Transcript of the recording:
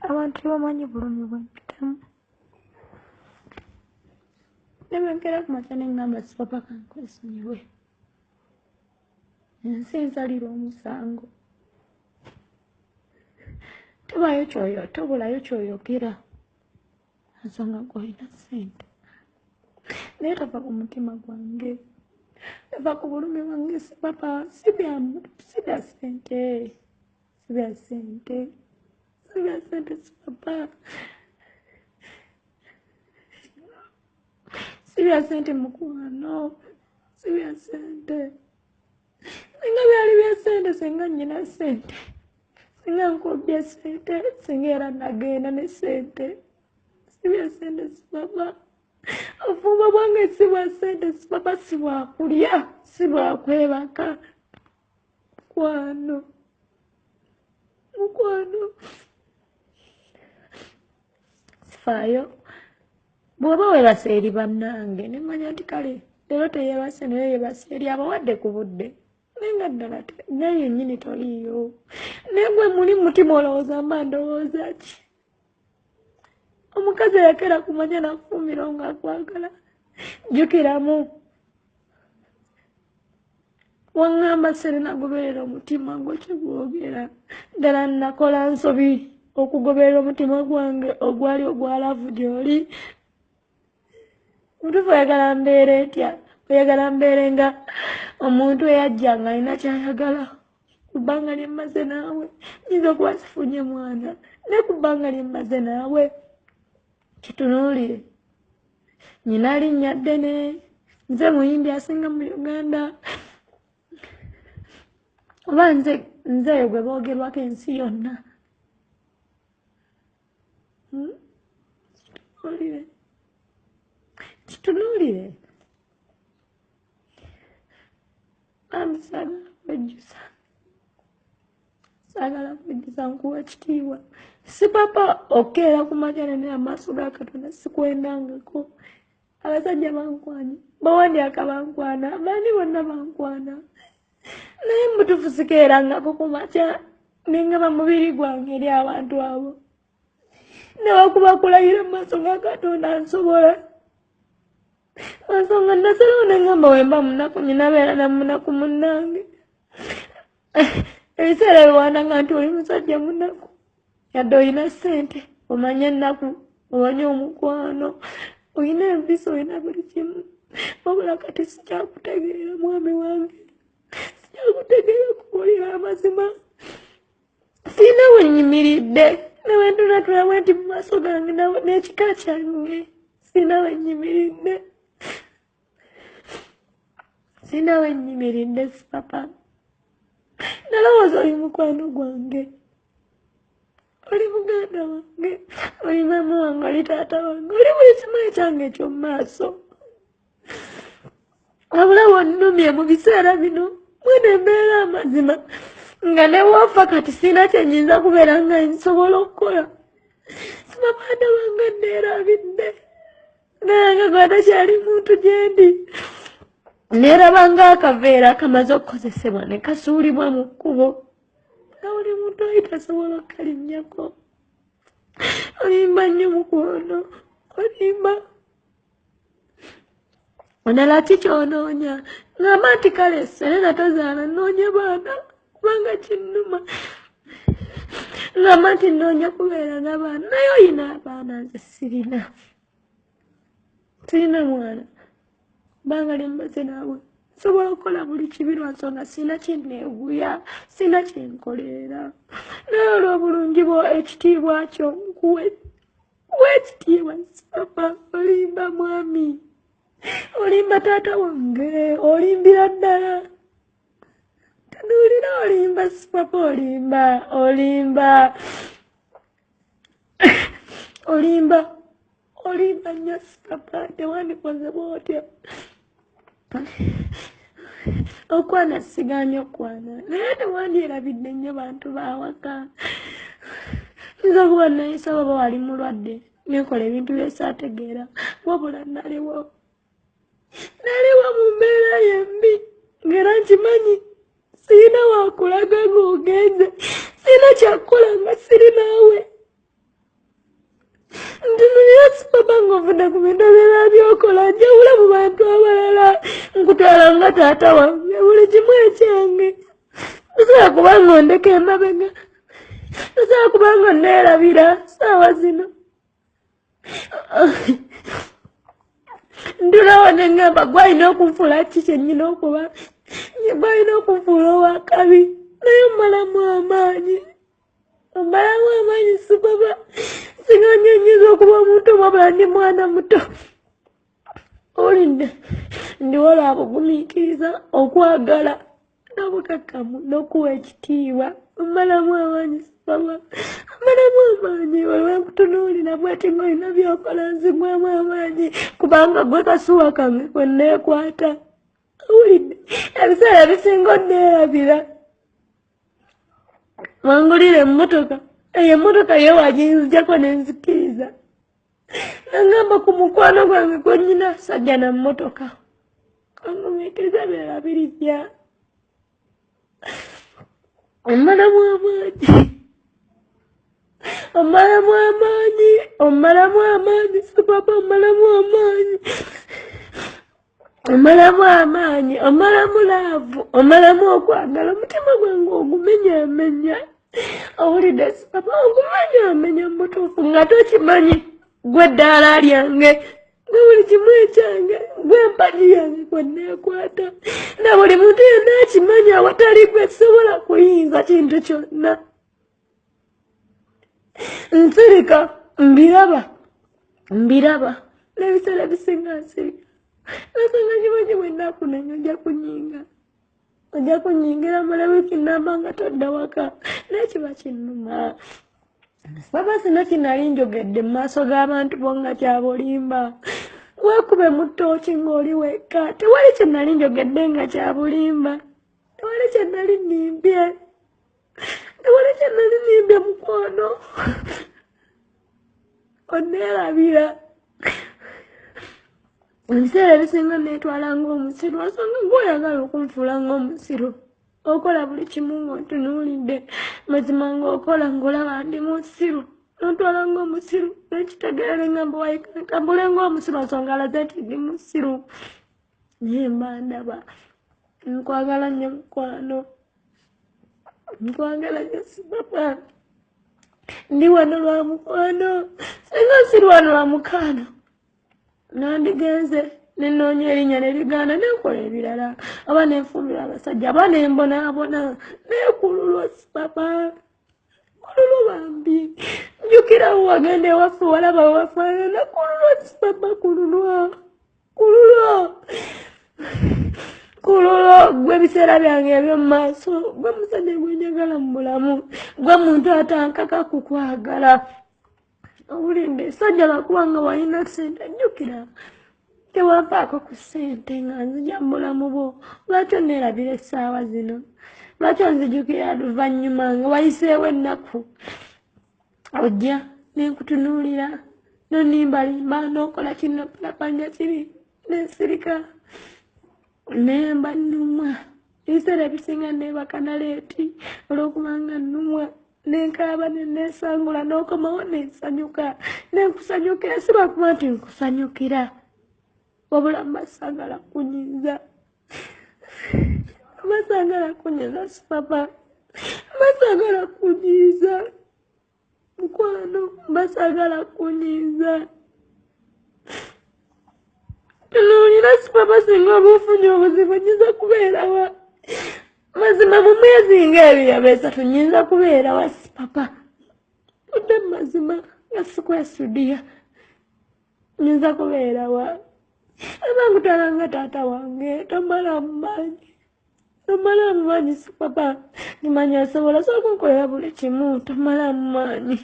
Abantu tebamanyi bulumi bwe mpitamu. Ne bwe nkeera ku makya ne ŋŋamba Sipapa kankwesonyiwe. Ensi ensalira omusango. Tobaayo kyoyo tobulayo ky'oyogera. Ensonga gwe olina ssente. Naye tova ku mutima gwange. Tova ku bulumi bwange Sipapa. Si bya si bya ssente. Si bya ssente. Si bya ssente Sipapa. Si bya ssente mukwano. Si bya ssente. Singa byali bya ssente singa nnyina ssente. Singa nkubye ssente singa era nagenda ne ssente. Si bya ssente Sipapa. Obufumbo bwange si bwa ssente Sipapa, si bwa kulya, si bwa kwebaka. Mukwano. Mukwano. Sifaayo. Bw'oba weebase eri bannange ne mmanya nti kale leero teyeebase naye yeebase eri abawadde ku budde. Naye nga ddala naye yennyini toliiyo. Naye gwe muli mutima olowooza mba ndowooza ki? Omukazi eyakera kumanya nakufuumira nga akwagala. Jjukiramu. Waŋŋamba Serena goberera omutima gwo kye gwogera. Ddala nakola nsobi okugoberera omutima gwange ogwali ogwa laavu gy'oli. Mutuufu oyagala mbeere ntya? Oyagala mbeere nga omuntu eyajja ng'alina ky'ayagala? Ku bbanga lye mmaze naawe nnyinza okuba sifunye mwana, naye ku bbanga lye mmaze naawe kitunuulire. Nnyina linnya ddene, nze muyimbi asinga mu Uganda. Oba nze nze oyo gwe boogerwako ensi yonna. Hmm? Kitunuulire. Kitunuulire. Bambi saagala kwejjusa. Saagala kwejjusa nkuwa kitiibwa. Sipapa okukeera ku makya nene amaaso ga Katonda sikwendangako. Abasajja bankwanye, bawandyaka bankwana, baani bonna bankwana. Naye mubutuufu sikeerangako ku makya nengaba mubiri gwange eri abantu abo. Newakuba kulayira mu maaso ga Katonda nsobola. Ensonga nasalawo ne ngamba wemba munaku nyina beera na munaku munnange. Ebiseera biwandanga nti oli musajja munaku yadde olina ssente omanye ennaku omanye omukwano olina empisa olina buli kimu wabula kati sikyakutegeera mwami wange sikyakutegeera kubuulira amazima sirina we nnyimiridde ne bwe ntunatula bwe nti mu maaso gange n'ekika kyange sirina we nnyimiridde sirina we nnyimiridde sipapa nalowooza oli mukwano gwange oli muganda wange oli maama wange oli taata wange oli buli kimu ekyange eky'omu maaso wabula wannumye mu biseera bino mwene embeera amazima nga newoofa kati sirina kyenyinza kubeera nga nsobola okukola simabaana bange neerabidde naye nga gwatakyali muntu gyendi neeraba nga akaveera akamaze okukozesebwa ne kasuulibwa mu kkubo nga buli muntu ayita asobola okukalinnyako olimba nnyo mukwano olimba Onala ki kyonoonya? Ngamba nti kale Serena tozaala nnoonya baana kubanga kinnuma. Ngamba nti nnoonya kubeera n'abaana naye oyina abaana nze sirina. Sirina mwana kubanga lyemmaze naawe nsobola okukola buli kibi lwa nsonga sirina kyenneeguya sirina kyenkoleera naye olw'obulungi bwo ekitiibwa kyo nkuwe Wekitiibwa sipapa olimba mwami olimba taata wange olimbira ddala tunuulira olimba sipapa olimba olimba olimba olimba nnyo sipapa tewandikoze bwotyo okwana siganya okwana naye tewandyerabidde nnyo bantu bawaka nza okuba nayisa baba wali mulwadde nekola ebintu byesaategeera wabula naliwo naliwo mu mbeera yembi ngaera nkimanyi sirina wakulaga ng'ogenze sirina kyakukola nga siri naawe. nvudde ku bintu ebirala byokola, njawula mu bantu abalala, nkutwala nga taata wange, buli kimu ekyange. Tosobola kuba nga ondeka emabega, tosobola kuba nga onneerabira saawa zino. Ndulawo ne ŋŋamba gwalina okunfuula ki kyennyina okuba, gwalina okunfuula owakabi, naye omalamu amaanyi, omalamu amaanyi. Sipapa, singa nnyonyiza okuba omuntu wabula ndi mwana muto. Owulidde, ndiwo lwa bugumiikiriza, okwagala n'obukakkamu n'okuwa ekitiibwa. Omalamu amaanyi sipapa, omalamu amaanyi. Waliwo nkutunuulira bweti ng'olina by'okola, nzigwamu amaanyi kubanga gwe kasuwa kange kwe neekwata. Owulidde, ebiseera ebisinga onneerabira. Wangulira emmotoka, eyo emmotoka ye waginzijako nenzikiriza, nangamba ku mukwano gwange gwenyina sajja na mmotoka. Kangumiikiriza, birala birijja. Omalamu amaanyi, omalamu amaanyi, omalamu amaanyi sipapa, omalamu amaanyi, omalamu amaanyi, omalamu love, omalamu okwagala. Omutima gwange ogumenyaamenya. Owulidde sipapa, ogumenyaamenya mubutuufu nga tokimanyi. Gwe eddaala lyange, gwe buli kimu ekyange, gwe empagi yange kwe neekwata, na buli muntu yenna akimanyi, awatali gwe sisobola kuyinza kintu kyonna. Nsirika, mbiraba, mbiraba, n'ebiseera ebisinga nsirika. Nasanga kimanyi bwe nnakunenya ojja kunyinga, ojja kunyingira mala wiiki namba nga todda waka, naye kiba kinnuma. Baba sina kinali njogedde mu maaso g'abantu bo nga kyabulimba. Weekube mu ttooki ng'oli wekka. Tewali kye nali njogedde nga kyabulimba, tewali kye nali nnimbye, tewali kye nali nnimbye. Mukwano, onneerabira. Ebiseera ebisinga neetwala ng'omusiru, osanga gweoyagala okunfuula ng'omusiru. Okola buli kimu ng'ontunuulidde, mazima ng'okola ng'olaba ndi musiru, nontwala ng'omusiru. Nekitegeere ngamba ntambule ng'omusiru, nsonga alaze nti ndi musiru, naye mba ndaba. Nkwagala nnyo mukwano, nkwagala nnyo sipapa. Ndi wano lwa mukwano, singa siri wano lwa mukwano nandigenze nenoonya erinnya nerigaana, nenkola ebirala oba nenfumbira abasajja aba nembonaabona. Nekululwa sipapa, kululwa bambi. Njukirawo wagenda ewaffe, walaba wafaanana. Kululwa sipapa, kululwa, kululwa, kululwa. Gwe ebiseera byange eby'omu maaso, gwe musajja gwe njagala mu bulamu, gwe muntu atankaka kukwagala. Owulidde, sajja lwakuba nga walina ssente. Jjukira tewampaako ku ssente nga nzija mu bulamu bwo. Lwaki onneerabira essaawa zino? Lwaki onzijukira luvannyuma nga wayiseewo ennaku? Ojja nenkutunuulira, nonimbalimba, nokola kino, palapanya kiri, nensirika, nemba nnumwa. Ebiseera ebisinga neebaka na late olw'okubanga nnumwa, nenkaaba, nenesangula, n'okomawo nensanyuka, nenkusanyukira. Si lwakuba nti nkusanyukira, wabula mba saagala kunyiiza, mba saagala kunyiiza sipapa, mba saagala kunyiiza mukwano, mba saagala kunyiiza. Tunuulira sipapa, singa oba ofunye obuzibu nyinza kubeerawa? Mazima mu myezi nga 2 oba 3 nyinza kubeerawa sipapa? Tudde mu mazima nga sikwesudiya, nyinza kubeerawa? Aba nkutwala nga taata wange. Tomalamu maanyi, tomalamu maanyi sipapa. Kimanya osobola, sobola kunkolera buli kimu. Tomalamu maanyi.